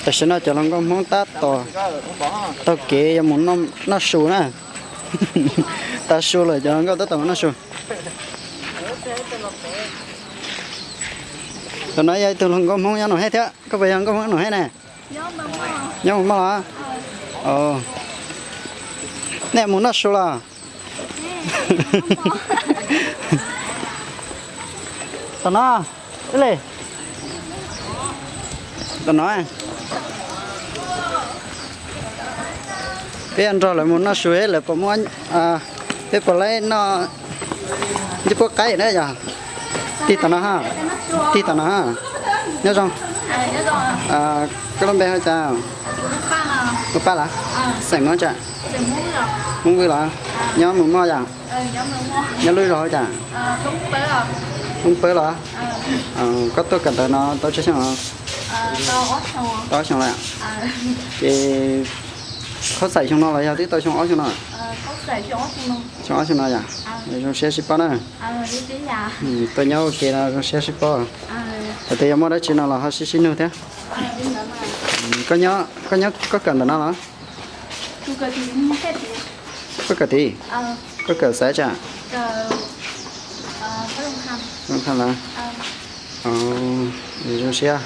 Tam sim no cov hluas nkauj Hmoob tab tom taug kev yuav mus noj su na. Tav su lawm cov hluas nkauj tab tom mus noj su. Tam no yog ib tug hluas nkauj Hmoob nyob Nus Hej thiab. Koj puas yog nkauj Hmoob Nus Hej ne? Nyob Nus Moj los? Nej mus noj su los? Tom no, ib li. Tom no, peb yuav nrog lawv mus noj su, lawv puas muab, peb puas laib noj ncej puab qaib na yog? Tig tom no ha, tig tom no ha. Nyob zoo. Koj lub npe hu cas? Lub Paj los? Xeem Hmoob tsa? Hmoob Vwj los? Nyob Mus Moj yom? Nyob lub zos hu cas? Hmoob Pawb los? Koj tuaj kawm ntawv no tau tsawg xyoo? Tau ob xyoo lawm. Ces khaub xaim xyoo no los yog twb tau xyoo ob xyoo no? Xyoo ob xyoo no yom? Zoo siab sib paub na. Tuaj nyob ua ke no zoo siab sib paub. Thaum twg yog muaj dab tsi no los ho sib sib nug thiab. Koj nyob, koj kawm ntawm no los? Koj kawm tid? Koj kawm xav tsa? Zoo siab.